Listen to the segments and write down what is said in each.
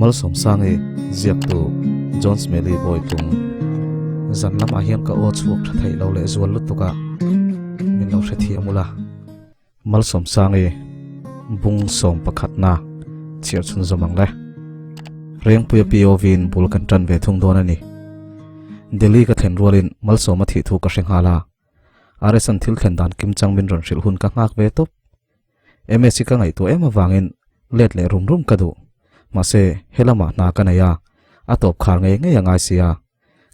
Malsawmsangi, ziaktu, John Smelly Bawitlung. Zan lamah hian ka aw chhuak tha theih lo leh zual lutuk a, min lo hrethiam ula. Malsawmsangi, Bung sawm pakhatna chhiar chhun zawm ang le. Rengpuia POV-in bul kan tan ve thung dawn a ni. Delhi ka thlen rualin Malsawma thih thu ka hre nghal a. RS-a'n thil thlen dan kim chang min rawn hrilh hun ka nghak ve tawp. MS-i ka ngaihtuah em avangin let leh rum rum ka duh. Mahse, he lamah hna ka nei a, a tawp khar ngei ngei a ngai sia.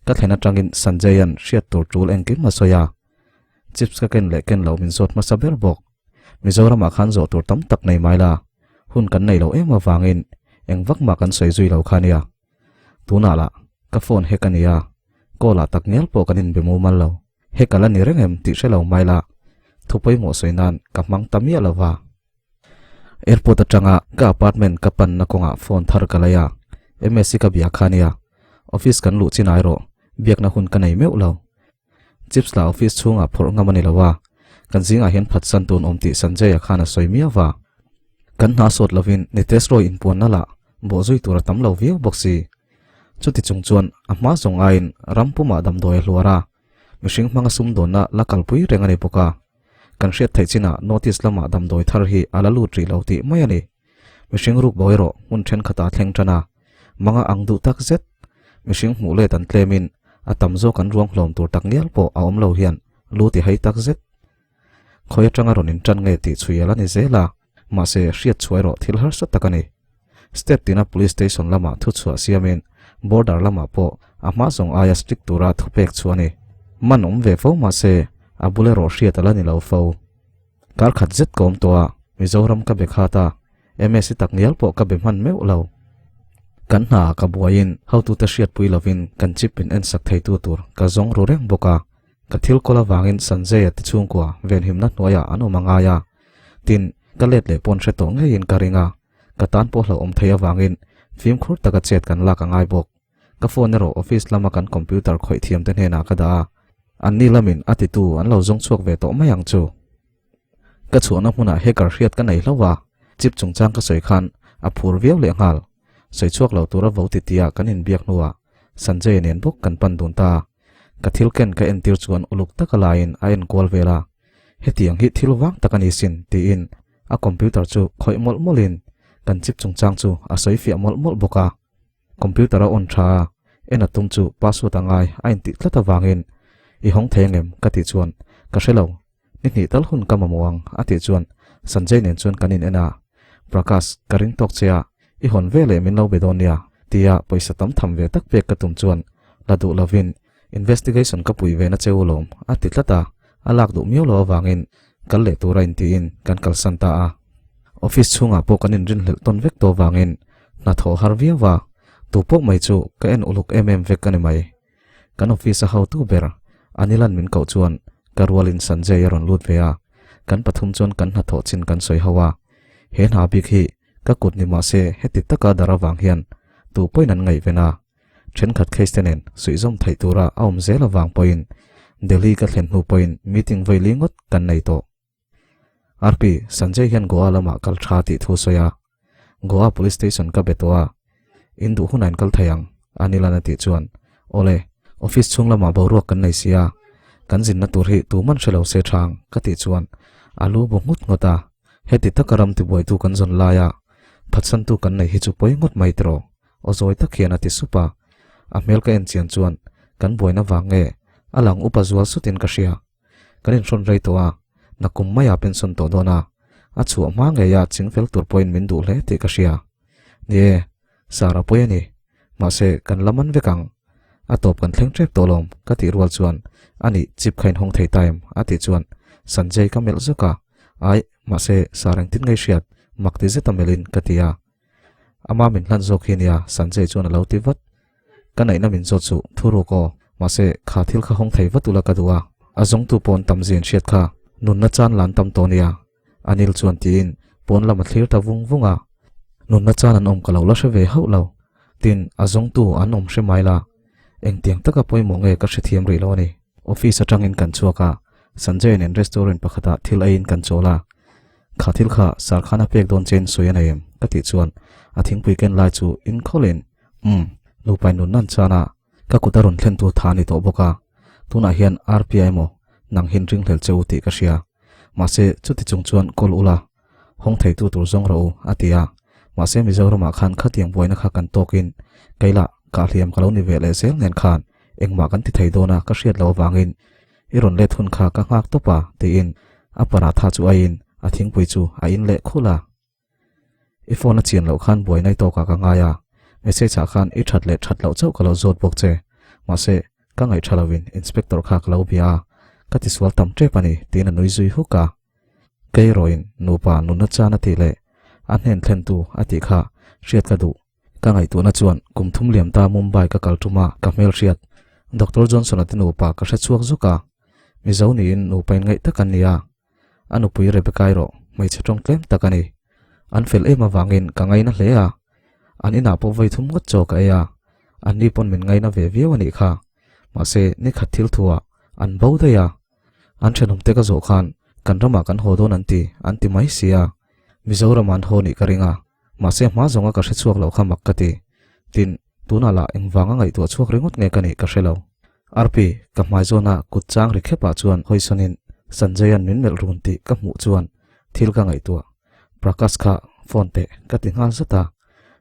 Ka thlen atangin Sanjay-a'n hriat tur tul engkim a sawi a. Chips ka ken leh ken lo min zawt hmasa ber bawk. Mizoramah khan zawh tur tam tak nei mai la, hun kan nei lo em avangin eng vak mah kan sawi zui lo kha nia. Tunah lah ka phone hack a nia, call ah tak ngial pawh kan inbe mumal lo. Hack a la ni reng em tih hre lo mai la, thu pawimawh sawi nan ka hmang ta miah lo va. Airport atanga ka apartment ka panna kawngah phone thar ka lei a, MSc ka bia kha nia. Office kan luh chin ai rawh, biakna hun ka nei meuh lo. Chips lah office chhungah phawrh ngam a ni lo a, kan zingah hian phatsan tun awm tih Sanjay-a khan a sawi miau va. Kan hna sawt lovin Nitesh Roy inpuanna lah bawhzui tur a tam lo viau bawk si. Chuti chung chuan a hma zawng aiin ram pumah damdawi a hluar a, mihring hmanga sumdawnna la kalpui reng a ni bawk a. Kan hriat theih chinah notice lamah damdawi thar hi a la lut rih lo tih mai a ni. Mihring ruk bo erawh hmun thenkhatah a thleng tan a, manga ang duh tak zet. Mihring hmuh let an tlemin a tam zawk an ruang hlawm tur tak ngial pawh a awm lo hian lu ti hai tak zet. Khawi atanga rawn intan nge tih chhui a la ni zel a, mahse hriat chhuah erawh thil harsa tak a ni. Step tina police station lamah thu chhuah siamin border lamah pawh a hma zawng aia strict tura thupek chu a ni. Man awm ve fo mahse a bul erawh hriat a la ni lo fo. Kar khat zet ka awm tawh a, Mizoram ka be khat a, MSc tak ngial pawh ka be hman meuh lo. Kan hna ka buaiin hotute hriatpui lovin kan chip in ensak theitu tur ka zawng ru reng bawk a, ka thil kawl avangin Sanjay-a te chhungkua venhimna hnuaiah an awm a ngai a, tin, ka let leh pawn hre tawh ngeiin ka ring a, ka tan pawh hlauhawm thei avangin fimkhur taka chet kan lak a ngai bawk. Ka phone erawh office lama kan computer khawih thiam te hnenah ka dah a, anni lamin a titu an lo zawng chhuak ve tawh mai ang chu. Ka chhuahna hmunah hacker hriat ka nei hlauh a, chip chungchang ka sawi khan a phur viau leh nghal. Sawi chhuak lo tura vo titia kan inbiak hnuah Sanjay nen bawk kan pan dun ta. Ka thil ken ka entir chuan uluk taka laiin a enkual vel a, hetiang hi thil vang tak a ni sin tiin a computer chu khawih mawlh mawlhin kan chip chungchang chu a sawi fiah mawlh mawlh bawk a. Computer a on tha a, en a tum chu password a ngai a intih tlat avangin i hawng thei angem ka tih chuan ka hre lo, ni hnih tal hun ka mamawh ang a tih chuan Sanjay nen chuan kan in en a, Prakash ka ring tawk che a, i hawn ve leh min lo be dawn nia tia pawisa tam tham ve tak pek ka tum chuan la duh lovin investigation ka pui ve na cheu lawm a ti tlat a, a lak duh miau lo avangin kal leh tura intiin kan kalsan ta a. Office chhungah pawh kan inrinhlelh tawn vek tawh avangin hna thawh har viau a, tu pawh mai chu ka en uluk em em vek a ni mai. Kan office a hotu ber Anilan min koh chuan ka rualin Sanjay a rawn lut ve a, kan pathum chuan kan hnathawh chin kan sawi ho a. He hna bik hi ka kut ni mah se heti taka dar avang hian tu pawhin an ngaihven a, thenkhat case te nen suihzawm theih tura a awm zel avang pawhin Delhi ka thlen hnu pawhin meeting vawi li ngawt kan nei tawh. RP, Sanjay hian Goa lamah kal tha tih thu sawi a. Goa Police Station ka be tawh a, in duh hunah in kal thei ang, Anilan a tih chuan, Awle, office chhung lamah boruak kan nei sia, kan zinna tur hi tuman hre lo se thang, ka tih chuan a lu bu nghut nghut a. Heti taka ram tibuaitu kan zawn laia phatsantu kan nei hi chu pawi ngawt mai tiraw, aw zawi tak hian a ti sup a. A hmel ka en chian chuan kan buaina vang nge a lang upa zual sutin ka hria. Kan inhrawn rei tawh a, nakum maiah pension tawh dawn a, a chhuah hma ngei a chingfel tur pawhin min duh hle tih ka hria. Ni e, Sara pawi a ni. Mahse, kan la man vek ang. A tawp kan thleng tep tawh lawm, ka tih rual chuan, A nih, chip kha inhawng thei ta em? a tih chuan Sanjay ka melh zawk a, Ai, mahse, Sara engtin ngei hriat, mak ti zeta melhin ka ti a. Ama min hlan zawk hi nia, Sanjay chuan a lo ti vat. Ka naihna min zawt suh, thu ruk aw. Mahse, kha thil kha hawng thei vat ula ka duh a. A zawngtu pawh an tam zia in hriat kha. Nunna chan la an tam tawh nia. Anil chuan tiin pawn lam a thlir ta vung vung a. Nunna chan an awm ka lo la hre ve hauh lo. Tin, a zawngtu an awm hre mai la. Engtiang taka pawimawh nge ka hrethiam rih lo a ni. Office atangin kan chhuak a, Sanjay nen restaurant pakhatah thil eiin kan chawl a. Kha thil kha Sarkhana pek dawn chein sawi a nei em? Ka tih chuan a thingpui ken lai chu in khawlin, Umm, nupa in nun nan chan a, ka kut a rawn thlen tur tha a ni tawh bawk a, tunah hian RPI emaw nang hin ringhlel che u tih ka hria. Mahse, chuti chung chuan call ula, hawng theitu tur zawng rawh u, a ti a. Mahse, Mizoramah khan khatiang buaina kha kan tawkin keilah kahhliam ka lo ni ve leh zel nen khan engmah kan ti thei dawn a ka hriat loh avangin I rawn let hun kha ka nghak tawp a, tiin a paratha chu aiin a thingpui chu a in leh khulh a. I phone a chian loh khan buai nai tawkah ka ngai a, message ah khan i that leh that loh chauh ka lo zawt bawk che. Mahse, ka ngaih tha lovin inspector kha ka lo bia a, ka tisual tam tep a ni, tiin a nui zui huk a. Kei erawhin nupa nunna chan a tih leh a hnen thlentu a tih kha hriat ka duh. Ka ngaihtuahna chuan kum thum liam ta Mumbai ka kal tum a, ka hmelhriat Doctor Johnson-a te nupa ka hre chhuak zuk a. Mizo niin nupa in ngaih tak an ni a, a nupui Rebecca erawh hmeichhe tawng tlem tak a ni. An fel em avangin ka ngaina hle a, an inah pawh vawi thum ngawt chaw ka ei a, anni pawn min ngaina ve viau a nih kha. Mahse, nikhat thil thuah an bo daih a, an thenawmte ka zawh khan kan ramah kan haw dawn an ti, an ti mai si a, Mizoram an haw nih ka ring a. Mahse hma zawnga ka hre chhuak loh kha mak ka ti. Tin, tunah lah engvanga ngaihtuah chhuak ringawt nge ka nih ka hre lo. Arpi, ka hmai zawna kut chang ri khepah chuan hawisawn-in Sanjay-a'n min melh run tih ka hmuh chuan thil ka ngaihtuah. Prakash kha phone teh ka ti nghal zat a.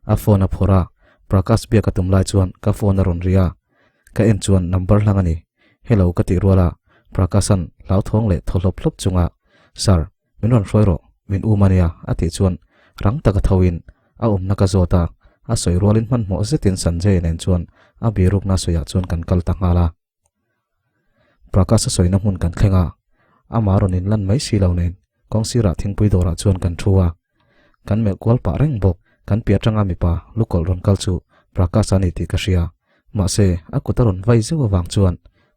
A phone a phawrh a, Prakash biak a tum lai chuan ka phone a rawn ri a. Ka en chuan number hlang a ni. Hello ka tih rual a, Prakash-a'n hlauthawng leh thaw hlawp hlawp chunga, Sir, Min rawn hruai rawh, min um a nia, a tih chuan rang taka thoin a awmna ka zawt a, a sawi rualin hmanhmawh zetin Sanjay nen chuan a birukna sawiah chuan kan kal ta nghal a. Prakash a sawina hmun kan thleng a, amah rawn inlan mai si lo nen kawng sirah thingpui dawrah chuan kan thu a. Kan melh kual pah reng bawk, kan piah atanga mipa lukawlh rawn kal chu Prakash a ni tih ka hria, mahse a kut a rawn vai zeuh avang chuan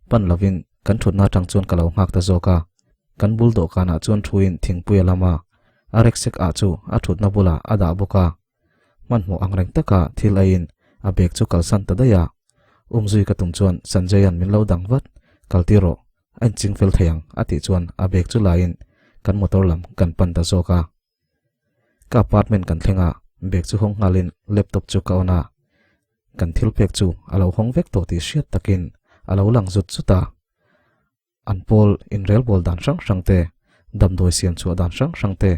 pan lovin kan thutna atang chuan ka lo nghak ta zawk a. Kan bul dawhkanah chuan thuin thingpui a lam a, a reksek ah chu a thutna bulah a dah bawk a. Hmanhmawh ang reng taka thil aiin a bag chu kalsan ta daih a. Umzui ka tum chuan Sanjay-a'n min lo dang vat, Kal tir rawh, a inching fel thei ang a tih chuan a bag chu laiin kan motor lam kan pan ta zawk a. Ka apartment kan thleng a, bag chu hawng nghalin laptop chu ka on a. Kan thil pek chu a lo hawng vek tawh tih hriat takin a lo lang zut zut a. An pawl inrelbawl dan hrang hrang te, damdawi siam chhuah dan hrang hrang te,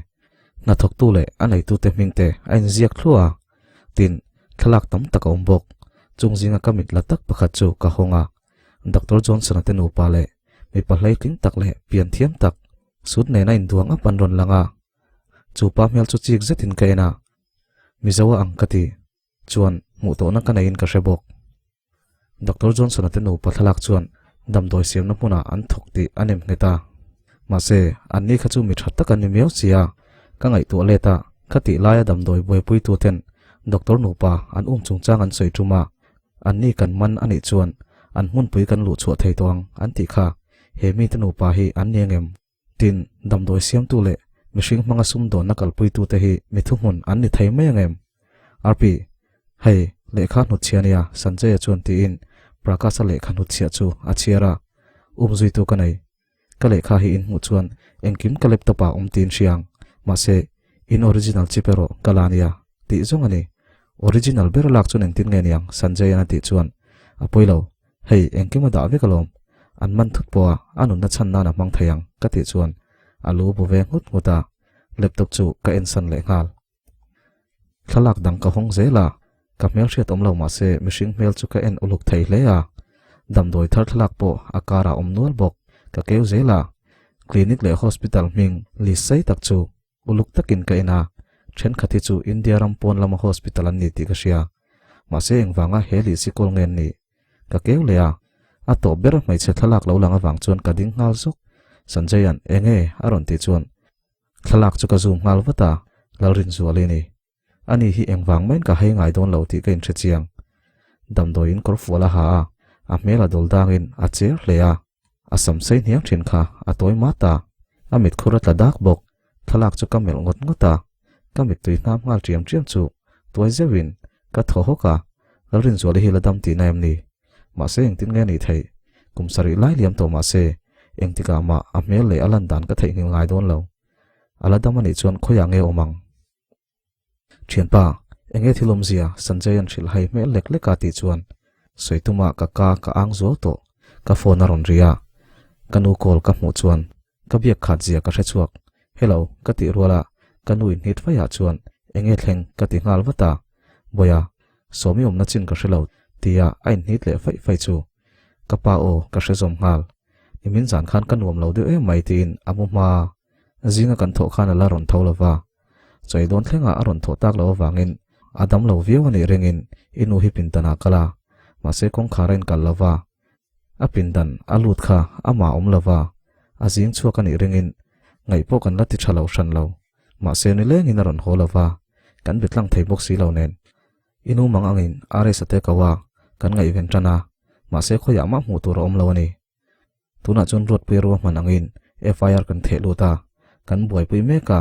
hnathawktu leh a neitute hming te a inziak thluah a. Tin, thlalak tam tak a awm bawk. Chung zinga ka mit la tak pakhat chu ka hawng a. Doctor Johnson-a te nupa leh mipa hleitling tak leh pian thiam tak, sut nena induang up an rawn lang a. Chu pa hmel chu chik zetin ka en a. Mizo a ang ka ti. Chuan, hmuh tawhna ka neiin ka hre bawk. Doctor Johnson-a te nupa thlalak chuan damdawi siamna hmunah an thawk tih a nem nghet a. Mahse, anni kha chu mi tha tak an ni miau si a, ka ngaihtuah let a, kha tih laia damdawi buaipuituten doctor nupa an um chungchang an sawi tum a, anni kan man a nih chuan an hmunpui kan luh chhuah thei tawh ang an tih kha he mite nupa hi an ni angem? Tin, damdawi siamtu leh mihring hmanga sumdawnna kalpuitute hi mi thuhmun an ni thei mai angem? Arpi, Hei, lehkha hnutchhia nia, Sanjay-a chuan tiin Prakash-a lehkha hnutchhiah chu a chhiar a. Umzuitu ka nei. Ka lehkha hi in hmuh chuan engkim ka laptop-ah awm tiin hria ang. Mahse, in original chip erawh ka la nia, tih zawng a ni. Original ber lak chuan engtin nge niang? Sanjay-a'n a tih chuan, A pawi lo. Hei, engkim a dah vek alawm. An man thut pawh a, a nunna chhan nan a hmang thei ang, ka tih chuan a lu bu ve nghut nghut a, laptop chu ka ensan leh nghal. Thlalak dang ka hawng zel a, ka hmelhriat awm lo mahse mihring hmel chu ka en uluk thei hle a, damdawi thar thlalak pawh a karah awm nual bawk, ka keu zel a, clinic leh hospital hming list sei tak chu Uluk takin ka en a, thenkhat hi chu India ram pawn lama hospital an ni tih ka hria. Mahse engvanga he lih sikul nge an nih? Ka keu leh a, a tawp ber hmeichhe thlalak lo lang avang chuan ka ding nghal zuk. Sanjay-a'n enge a rawn tih chuan thlalak chu ka zoom nghal vat a, Lalrinzuali ni. Ani hi engvang maiin ka hei ngai dawn lo tih ka inhre chiang. Damdawiin kawr fual a ha a, a hmel a dawl dangin a cher hle a. A sam sei hniang thin kha a tawi mat a, a mitkhur a tla dak bawk. Thlalak chu ka melh ngawt ngawt a, ka mittui hnam nghal ṭiam ṭiam chu tuai zeuhin ka thaw hawk a, Lalrinzuali hi la dam tihna em ni? Mahse engtin nge a nih theih? Kum sarih lai liam tawh mahse engtikah mah a hmel leh a lan dan ka theihnghilh ngai dawn lo. A la dam a nih chuan khawiah nge awm ang? Thianpa, enge thil awmzia Sanjay an hrilh hai hmel lek lek a tih chuan sawi tuma ka ka ka ang zuau tawh. Ka phone a rawn ri a, ka nu call ka hmuh chuan ka biak khat zia ka hre chhuak. Hello, ka tih rual a, ka nu inhnit faiah chuan enge thleng ka ti nghal vat a. Bawiha, sawmi awmna chin ka hre lo tia a inhnit leh faih faih chu ka pa aw ka hre zawm nghal. Nimin zan khan ka nuam lo deuh em mai tiin a mu hma a, zinga kan thawh khan a la rawn tho lo va. Chawi dawn thlengah a rawn thawh tak loh avangin a dam lo viau a nih ringin i nu hi pindanah kal a, mahse kawngkhar a inkal lo va, a pindan a lut kha amah a awm lo va, a zing chhuak a nih ringin ngaih pawh kan la ti tha lo hran lo, mahse nilengin a rawn haw lo va, kan be tlang thei bawk si lo nen. I nu mang angin RS a te ko a, kan ngaihven tan a, mahse khawiah mah hmuh tur a awm lo a ni. Tunah chuan Ruatpuia ruahman angin FIR kan theh lut a, kan buaipui mek a.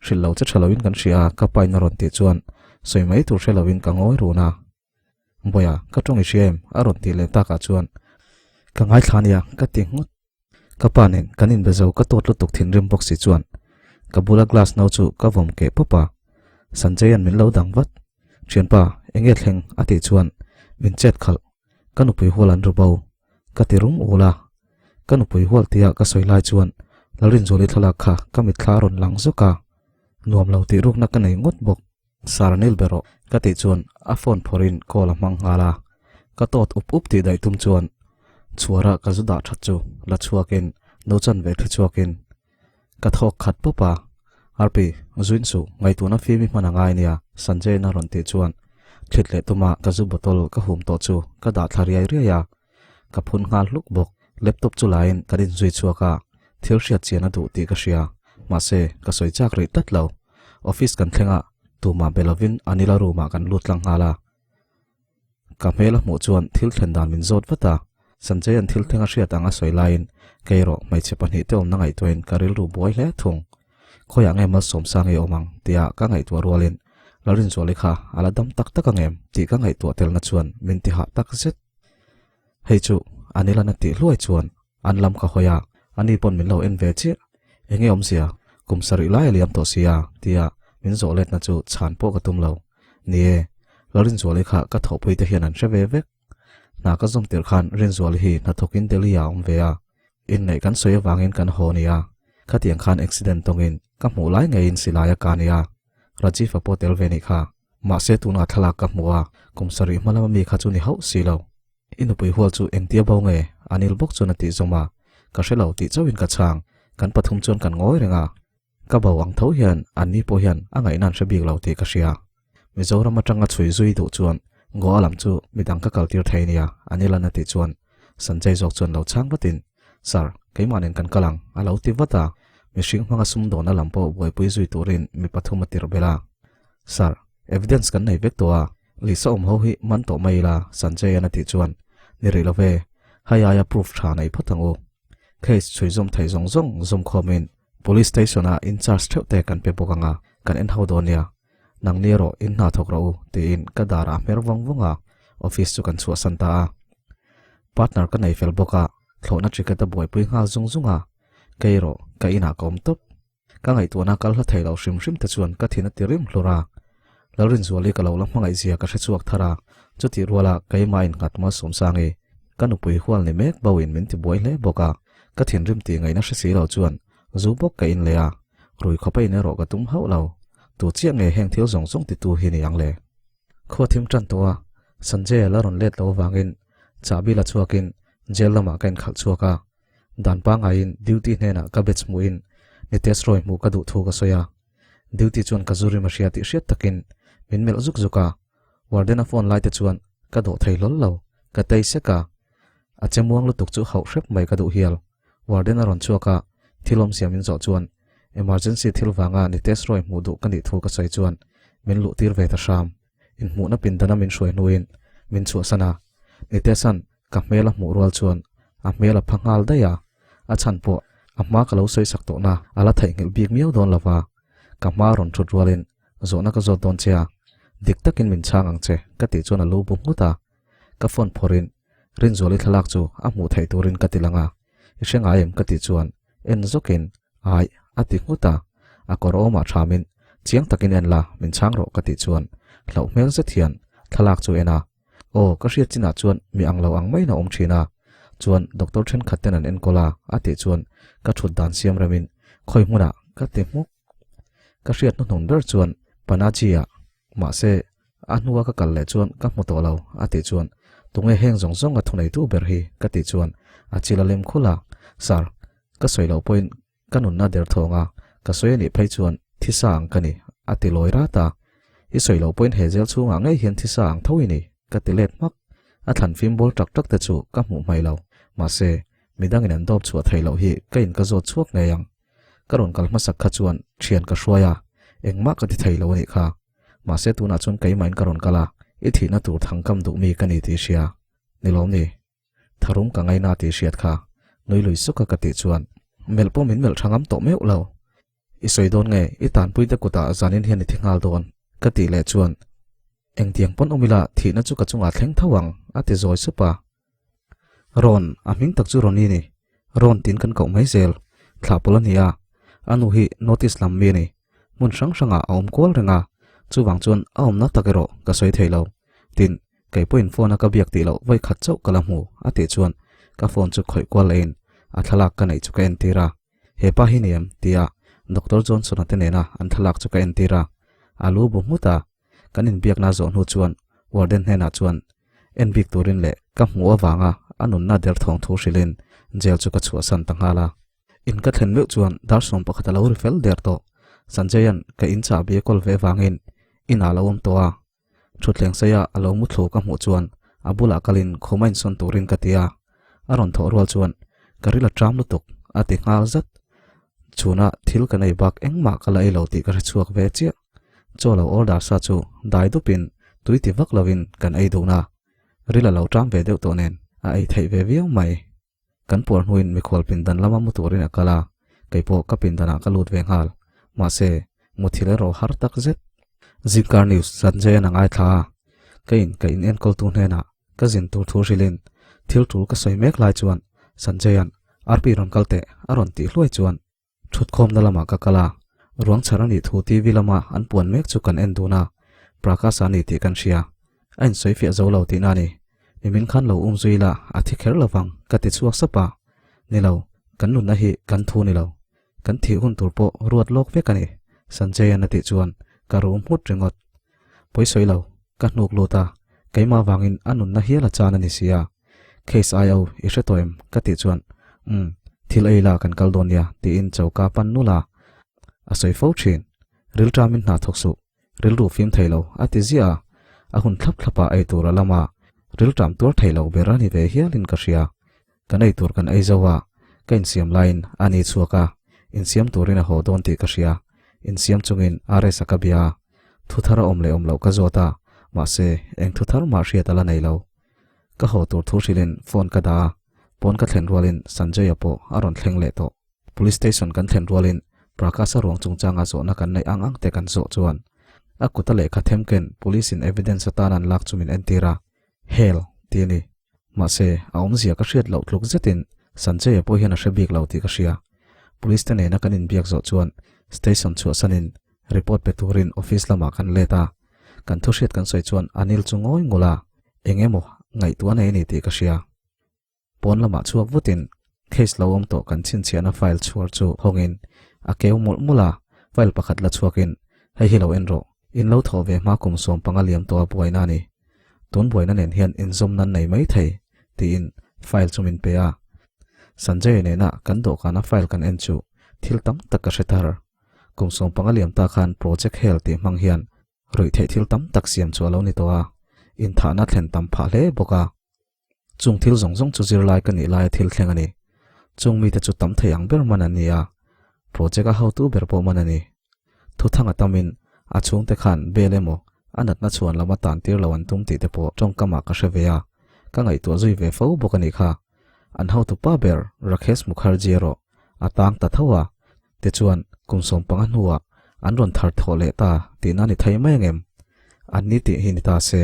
Hrilh lo che tha loin kan hria a, ka pain a rawn tih chuan sawi mai tur hre loin ka ngawi run a. Bawiha, ka tawng i hria em? a rawn tih leh takah chuan ka ngaithla nia ka ti nghut. Ka pa nen kan inbe zo ka tawt lutuk thinrim bawk si chuan ka bula glass no chu ka vawm keh pawp a, Sanjay-a'n min lo dang vat. Thianpa, enge thleng? a tih chuan min chet khalh. Ka nupui hual an ru bo. Ka ti rum ul a. Ka nupui hual tia ka sawi lai chuan Lalrinzuali thlalak kha ka mitthla a rawn lang zawk a, nuam lo tih rukna ka nei ngawt bawk. Sir Anil be rawh ka tih chuan a phone phawrhin call a hmang nghal a, ka tawt up up tih daih tum chuan chhuara ka zu dah that chu la chhuakin no chanve thli chhuakin ka thawk khat pawp a, Arpi, zuin suh, ngaihtuahna fim i hman a ngai nia Sanjay-in a rawn tih chuan thlit leh tuma ka zu bottle ka hum tawh chu ka dah thla riai riai a, ka phun nghal hluk bawk. Laptop chu laiin kan inzui chhuak a, thil hriat chian a duh tih ka hria, mahse ka sawi chak rih tlat lo. Office kan thleng a, tumah be lovin Anila room ah kan lut tlang nghal a. Ka hmel a hmuh chuan thil thlen dan min zawt vat a, Sanjay-a'n thil thleng a hriat ang a sawi laiin keiraw hmeichhe pahnihte awmna ngaihtuahin ka rilru buai hle thung. Khawiah nge Malsawmsang i awm ang tia ka ngaihtuah rualin Lalrinzuali kha a la dam tak tak ang em tih ka ngaihtuah telna chuan min ti hah tak zet. Hei chu Anil-a'n a tih hluai chuan an lam ka hawi a, ani pawn min lo en ve chiah. Enge awmzia, kum sarih lai a liam tawh sia tia min zawh letna chu chhan pawh ka tum lo. Ni e, Lalrinzuali kha ka thawhpui te hian an hre ve vek. Hna ka zawm tirh khan Rinzuali hi hnathawkin Delhi ah a awm ve a, inneih kan sawi avangin kan haw nia. Khatiang khan accident tawngin ka hmuh lai ngeiin silai a ka nia. Rajiv-a pawh tel ve nih kha. Mahse tunah thlalak ka hmu a, kum sarih hma lama mi kha chu ni hauh si lo. I nupui hual chu engtia bo nge? Anil bawk chuan a tih zawm a, ka hre lo tih chauhin ka chhang. Kan pathum chuan kan ngawi reng a, ka bo ang tho hian anni pawh hian a ngaihna an hre bik lo tih ka hria. Mizoram atanga chhui zui duh chuan Goa lam chu midang ka kaltir thei nia, Anil-a'n a tih chuan Sanjay zawk chuan lo chhang vatin, Sir, keimah nen kan kal ang, a lo ti vat a. Mihring hmanga sumdawnna lam pawh buaipui zui turin mi pathum a tirh belh a. Sir, evidence kan nei vek tawh a, Lisa awm ho hi man tawh mai ila, Sanjay-a'n a tih chuan, Ni rih lo ve, hei aia proof tha nei phawt ang u. Case chhui zawm theih zawng zawng zawm khawmin Police Station-ah in charge theuh te kan pe bawk ang a, kan en ho dawn nia. Nang ni erawh in hna thawk rawh u, tiin ka darah a hmer vawng vawng a, office chu kan chhuahsan ta a. Partner ka nei fel bawk a, thlawhna ticket a buaipui nghal zung zung a, kei erawh ka inah ka awm tawp. Ka ngaihtuahna kal hla thei lo hrim hrim te chuan ka thin a ti rim hlur a. Lalrinzuali ka lo la hmangaih zia ka hre chhuak thar a, chutih ruala keimah innghat Malsawmsangi, ka nupui hual ni mek bauin min ti buai hle bawk a, ka thinrim tih ngaihna hre si lo chuan zu bawk ka in leh a, rui khawpa in erawh ka tum hauh lo. Tu chiah nge heng thil zawng zawng titu hi ni ang le? Khua thim tan tawh a, Sanjay a la rawn let lo avangin chahbi la chhuakin jail lamah ka inkhalh chhuak a. Dan pangaiin duty hnenah ka batch hmuhin Nitesh Roy hmuh ka duh thu ka sawi a. Duty chuan ka zu rim a hria tih hriat takin min melh zuk zuk a. Warden a phone lai te chuan ka dawh thei hlawl lo, ka tei sek a. A che muang lutuk chu hauh hrep mai ka duh hial. Warden a rawn chhuak a, thil awmzia min zawh chuan emergency thil vanga Nitesh Roy hmuh duh ka nih thu ka sawi chuan min luh tir ve ta hram. Inhmuhna pindana min hruai hnuin min chhuahsan a, Nitesh-a'n Ka hmel a hmuh rual chuan a hmel a pha nghal daih a, a chhan pawh a hma ka lo sawi sak tawhna a la theihnghilh bik miau dawn lo va, ka hma rawn thut rualin zawhna ka zawt dawn che a, dik takin min chhang ang che ka tih chuan a lu bu nghut a, ka phone phawrhin Rinzuali thlalak chu a hmuh theih turin ka ti lang a, i hre ngai em ka tih chuan en zawkin ai a ti nghut a, a kawr awmah thamin. Chiang takin en la, min chhang rawh ka tih chuan hlauh hmel zet hian thlalak chu en a. Aw, ka hriat chinah chuan mi ang lo ang maiin a awm thin a, chuan doctor thenkhat ten an enkawl a, a tih chuan ka thut dan siam remin khawi hmunah ka ti hmuk. Ka hriat hnuhnun ber chuan Panaji-ah, mahse a hnua ka kal leh chuan ka hmu tawh lo, a tih chuan tunge heng zawng zawng a thuneitu ber hi ka tih chuan a chil a lem khul a, Sir, ka sawi loh pawhin Ka nunna der thawng a, ka sawi a nih phei chuan thisa ang ka ni, a ti lawi rat a. I sawi loh pawhin he zel chhungah ngei hian thisa ang tho i ni, ka ti let hmak. A thlan fim bawl tak tak te chu ka hmuh hmai lo. Mahse, midangin an dawp chhuah theih loh hi ka in ka zawt chhuak ngei ang. Ka rawn kal hmasak kha chuan thian ka hruai a, engmah ka ti thei lo a nih kha. Mahse tunah chuan keimahin ka rawn kal a, i thihna tur thangkam duh mi ka ni tih i hria. Ni lawm ni? Tharum ka ngaina tih hriat kha nui lui suk a ka tih chuan melh pawh min melh tha ngam tawh meuh lo. I sawi dawn nge i tanpui te kutah zanin hian i thi nghal dawn ka tih leh chuan engtiang pawn awm ila thihna chu ka chungah thleng tho ang a ti zawi sup a. Rawn, a hming tak chu Ronnie ni. Rawn tiin kan koh mai zel. Thlah pawlh a ni a, a nu hi notice lam mi a ni. Hmun hrang hrangah a awm kual reng a, chuvang chuan a awmna tak erawh ka sawi thei lo. Tin, kei pawhin phone a ka biak tih loh vawi khat chauh ka la hmu a tih chuan ka phone chu khawih kual lehin a thlalak ka neih chu ka entir a. He pa hi ni em? tia Doctor Johnson-a te nena an thlalak chu ka entir a. A lu bu nghut a, kan inbiakna zawh hnu chuan warden hnenah chuan en bik turin leh ka hmuh avanga a nunna derthawng thu hrilhin jail chu ka chhuahsan ta nghal a. In ka thlen meuh chuan dar 11 a lo ri fel der tawh. Sanjay-a'n ka in chahbi a kawl ve avangin inah a lo awm tawh a. Thutthleng seia a lo mu thlu ka hmuh chuan a bulah kalin khum a insawn turin ka ti a. A rawn thawh rual chuan ka ril a ṭam lutuk a ti nghal zat. Chhuna thil kan ei bak engmah ka la ei lo tih ka hre chhuak ve chiah. Chaw lo order sa chu dai dupin tui ti vak lovin kan ei dun a. Ril a lo ṭam ve deuh tawh nen a ei theih ve viau mai. Kan puar hnuin mikhual pindan lama mu turin a kal a, kei pawh ka pindanah ka lut ve nghal. Mahse, muthilh erawh har tak zet. Zingkar news Sanjay-a'n a ngaithla a, ka in ka in enkawltu hnenah ka zin tur thu hrilhin thil tul ka sawi mek lai chuan Sanjay-a'n Arpi rawn kal teh a rawn tih hluai chuan Thutkhawmna lamah ka kal a, ruang chhar a nih thu TV lama an puan mek chu kan en dun a, Prakash a ni tih kan hria. A insawi fiah zo lo tihna a ni. Nimin khan lo um zui ila a thi kher lovang ka ti chhuak sap a. Ni lo, kan nunna hi kan thu ni lo. Kan thih hun tur pawh ruat lawk vek a ni, Sanjay-a'n a tih chuan ka rum nghut ringawt. Pawi sawi lo, ka hnuk lut a, keimah vangin a nunna hial a chan a ni si a. Case ai o, i hre tawh em? ka tih chuan, Umm, thil ei la kan kal dawn nia, tiin choka pan nul a. A sawi fo thin. Rilṭamin hna thawk suh, rilru fim thei lo, a ti ziah a. A hun thlap thlapah ei tur a lam a, rilṭam tuar thei lo ber a ni ve hialin ka hria. Kan ei tur kan ei zo a, ka insiam laiin a ni chhuak a, insiam turin a haw dawn tih ka hria. Insiam chungin RS-a ka bia a, thu thar a awm leh awm loh ka zawt a, mahse eng thu thar mah hriat a la nei lo. Ka haw tur thu hrilhin phone ka dah a, pawn ka thlen rualin Sanjay-a pawh a rawn thleng leh tawh. Police station kan thlen rualin Prakash-a ruang chungchanga zawhna kan neih ang ang te kan zawh chuan a kuta lehkha themken police-in evidence atan an lak chu min entir a, Hell ti a ni. Mahse, a awmzia ka hriat loh tluk zetin Sanjay-a pawh hian a hre bik lo tih ka hria. Police te nena kan inbiak zawh chuan station chhuahsanin report pe turin office lamah kan let a. Kan thu hriat kan sawi chuan Anil chu ngawi ngul a, eng emaw ngaihtuah nei a ni tih ka hria. Pawn lamah chhuak vutin case lo awm tawh kan chhinchhiahna file chhuar chu hawngin a keu mawlh mawlh a, file pakhat la chhuakin hei hi lo en rawh, in lo thawh ve hma kum 15 liam tawh a buaina a ni. Tun buaina nen hian inzawm nan nei mai thei, tiin file chu min pe a. Sanjay nena kan dawhkana file kan en chu thil tam tak ka hre thar. Kum 15 liam ta khan project hel tih hmang hian ruih theih thil tam tak siam chu a lo ni tawh a, inthahna thlen tam phah hle bawk a. Chung thil zawng zawng chu zirlai ka nih laia thil thleng a ni. Chung mite chu tam thei ang ber man an ni a, project a hotu ber pawh man a ni. Thuthang a tamin a chhungte khan bel emaw a natna chhuan lama tan tir lo an tum tih te pawh tawngkamah ka hre ve a, ka ngaihtuah zui ve fo bawk a nih kha. An hotu pa ber Rakesh Mukherjee erawh a tang ta tho a, tichuan kum 15 hnuah an rawn thar thawh leh ta tihna a ni thei mai angem? An ni tih hi ni ta se,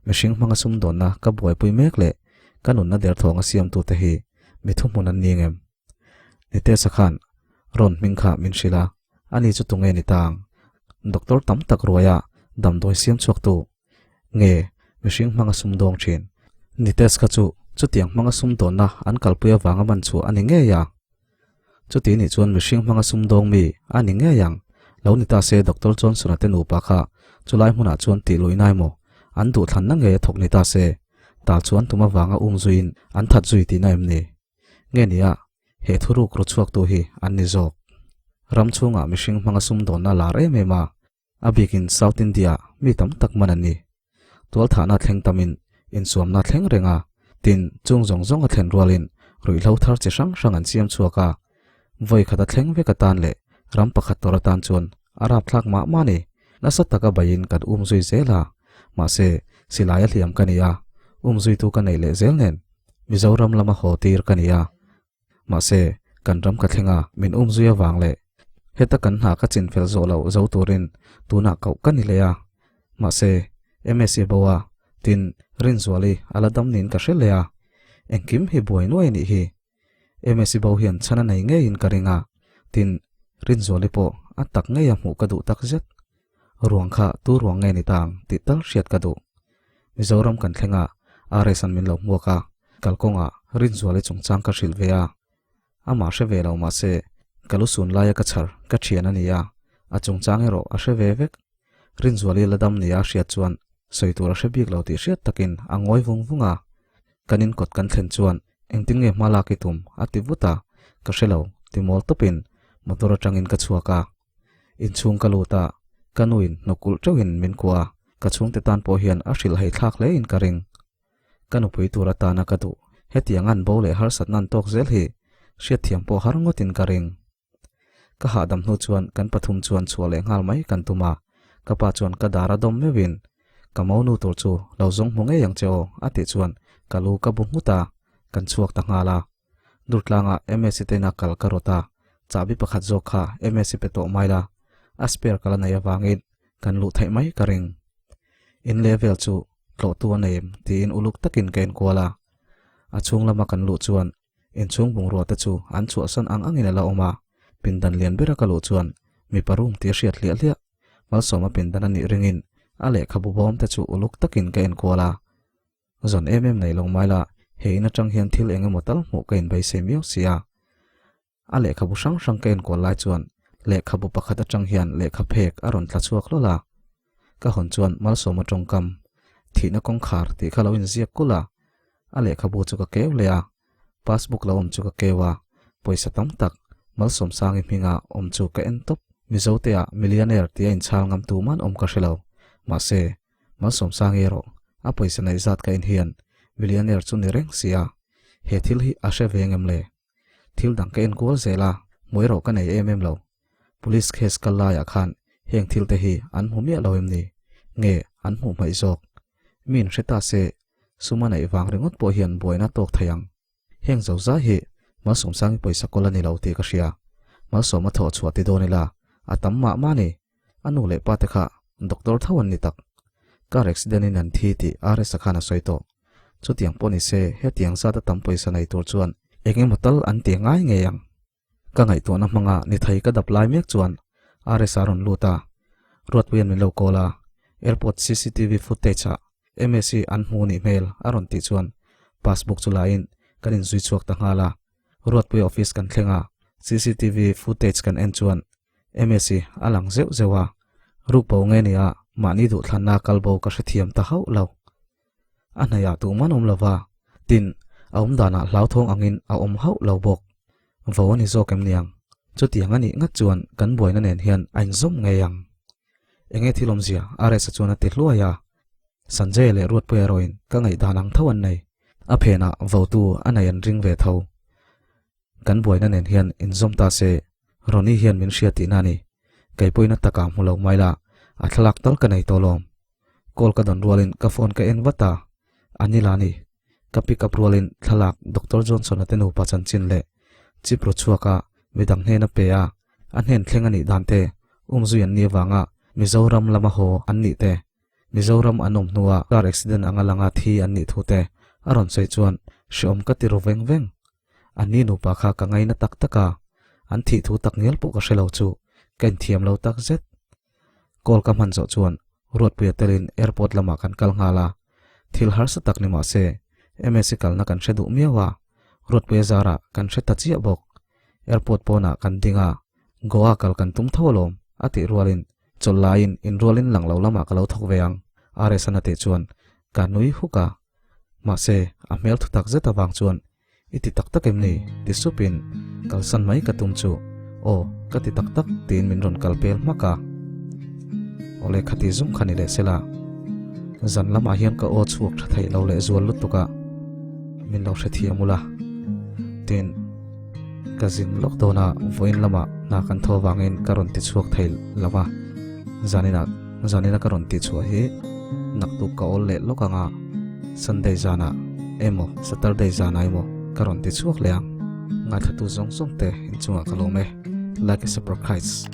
mihring hmanga sumdawnna ka buaipui mek leh ka nunna derthawng a siamtute hi mi thuhmun an ni angem? Nitesa khan rawn hming kha min hrilh a, ani chu tunge ni ta ang? Doctor tam tak ruaia damdawi siam chhuaktu nge mihring hmanga sumdawng thin. Nitesh kha chu chutiang hmanga sumdawnna an kalpui avanga man chhuah a ni ngei a. Chuti nih chuan mihring hmanga sumdawng mi a ni ngei ang. Lo ni ta se Doctor Johnson-a te nupa kha chulai hmunah chuan tih luih nai maw? An duhthlanna ngei a thawk ni ta se tal chuan tum avanga um zuiin an that zui tihna em ni? Nge nia, he thuruk ru chhuaktu hi an ni zawk. Ram chhungah mihring hmanga sumdawnna lar em em a, a bikin South India mi tam tak man an ni. Tualthahna thleng tamin insuamna thleng reng a, tin chung zawng zawng a thlen rualin ruihhlo thar chi hrang hrang an siam chhuak a, vawi khat a thleng vek atan leh ram pakhat tawr atan chuan a rapthlak mah mah a ni. Nasa taka baiin kan um zui zel a, mahse silai a hliam ka ni a, um zuitu ka neih leh zel nen Mizoram lama haw tir ka ni a, Mahse, kan ram ka thleng a, min um zui avang leh heta kan hna ka chin fel zawh loh zo turin tunah koh ka ni leh a. Mahse, MSA bo a, tin, Rinzuali a la dam niin ka hre leh a. Engkim hi buai nuai a nih hi. MSA bo hian chhan a nei ngeiin ka ring a, tin, Rinzuali pawh a tak ngei a hmuh ka duh tak zet. Ruang kha tu ruang nge ni tang tih tal hriat ka duh. Mizoram kan thleng a, RS-a'n min lo hmuak a, kalkawngah Rinzuali chungchang ka hrilh ve a. Amah hre ve lo mahse, ka lu sun laia ka chhar ka thian a ni a, a chungchang erawh a hre ve vek. Rinzuali la dam nia a hriat chuan sawi tur a hre bik lo tih hriat takin a ngawi vung vung a. Kan inkawt kan thlen chuan engtin nge hma lak i tum a ti vut a, ka hre lo ti mawl tawpin motor atangin ka chhuak a. Inchhung ka lut a, ka nuin hnawkulh teuhin min kuah a, ka chhungte tan pawh hian a hrilh hei thlak hle in ka ring. Ka nupui tur atana ka duh, hetiang an bo leh harsatna an tawk zel hi hriatthiam pawh har ngawtin ka ring. Ka hahdam hnu chuan kan pathum chuan chhuah leh nghal mai kan tum a, ka pa chuan ka dar a dawm meuhin, Ka monu tur chu lo zawng hmu ngei ang che aw a tih chuan ka lu ka bu nghut a, kan chhuak ta nghal a. Durtlangah MSc te ina kal ka rawt a, chahbi pakhat zawk kha MSc pe tawh mai la, a spare ka la nei avangin kan luh theih mai ka ring. In leh vel chu tlawhtu a nei em tiin uluk takin ka enkual a. A chhung lama kan luh chuan inchhung bungrua te chu an chhuahsan ang angin a la awm a, pindan lian bera ka luh chuan mipa room tih a hriat hliah hliah. Malsawma pindan a nih ringin a lehkhabu bawm te chu uluk takin ka enkual a. Zawn em em nei lo mai la, he in atang hian thil eng emaw tal hmuh ka inbeisei miau si a. A lehkhabu hrang hrang ka enkual lai chuan lehkhabu pakhat atang hian lehkha phek a rawn tla chhuak hlawl a. Ka hawn chuan Malsawma tawngkam, thihna kawngkhar tih kha lo inziak kulh a. A lehkhabu chu ka keu leh a, passbook lo awm chu ka keu a, pawisa tam tak Malsawmsangi hminga awm chu ka en tawp. Mizote-ah millionaire tia inchhal ngam tu man awm ka hre lo. Mahse, Malsawmsangi erawh a pawisa neih zat ka en hian millionaire chu ni reng si a, he thil hi a hre ve ngem le? Thil dang ka en kual zel a, hmuh erawh ka nei em em lo. Police case kal laiah khan heng thil te hi an hmu miah lo em ni? Nge an hmuh hmaih zawk? Mi in hre ta se, sum a neih vang ringawt pawh hian buaina tawk thei ang. Heng zo zai hi Malsawmsangi pawisa kawl a ni lo tih ka hria. Malsawm a thawh chhuah ti dawn ila, a tam mah mah ni. A nu leh pa te kha doctor tho an ni tak. Car accident in an thi tih RS-a khan a sawi tawh. Chutiang pawh ni se hetiang zat a tam pawisa nei tur chuan eng emaw tal an ti ngai ngei ang. Ka ngaihtuahna hmanga ni thei ka dap lai mek chuan RS-a rawn lut a, Ruatpuia'n min lo call a, airport cctv footage ah MSc an hmu nih hmel a rawn tih chuan passbook chu la in kan inzui chhuak ta nghal a. Ruatpuia office kan thleng a, cctv footage kan en chuan MSc a lang zeuh zeuh a, ruk bo nge nia mahni duhthlanna kal bo ka hrethiam ta hauh lo. A hnaihah tuman awm lo va, tin, a awm danah hlauthawng angin a awm hauh lo bawk. Vo a ni zawk em niang? Chutiang a nih ngat chuan kan buaina nen hian a inzawm ngei ang. Enge thil awmzia? RS-a chuan a ti hluai a. Sanjay leh Ruatpuia erawhin ka ngaihdan ang tho an nei. A phenah votu a nei an ring ve tho. Kan buaina nen hian inzawm ta se, Ronnie hian min hria tihna a ni. Kei pawhin a takah hmu lo mai la, a thlalak tal ka nei tawh lawm. Call ka dawn rualin ka phone ka en vat a, a ni la ni. Ka pick up rualin thlalak Doctor Johnson-a te nupa chanchin leh chip ru chhuaka midang hnena pe a, a hnen thleng a nih dan te, umzui an nih avanga Mizoram lama haw an nih te, Mizoram an awm hnua car accident anga langa thi an nih thu te a rawn sawi chuan hreawm ka ti ru veng veng. A ni nupa kha ka ngaina tak tak a, an thih thu tak ngial pawh ka hre lo chu ka inthiam lo tak zet. Call ka hman zawh chuan Ruatpuia telin airport lamah kan kal nghal a, thil harsa tak ni mah se MSc kalna kan hre duh miau a, Ruatpuia zarah kan hre ta chiah bawk. Airport pawnah kan ding a, Goa kal kan tum tho alawm a tih rualin chawlh laiin inrualin lang lo lamah ka lo thawk ve ang RS-an a tih chuan ka nui huk a, mahse a hmel thutak zet avang chuan I ti tak tak em ni? ti supin kalsan mai ka tum chu aw ka ti tak tak tiin min rawn kal pel hmak a. Awle khati zung kha ni leh sela. Zan lamah hian ka aw chhuak tha theih lo leh zual lutuk a, min lo hrethiam ula. Tin, ka zin lawk dawn a, vawiin lamah hna kan thaw vangin ka rawn ti chhuak thei lo va, zaninah zanina ka rawn tihchhuah hi naktuk ka awl leh lawk ang a, Sunday zanah emaw Saturday zanah emaw ka rawn ti chhuak leh ang. Ngaithla tu zawng zawng te inchungah ka lawm e. Like a surprise.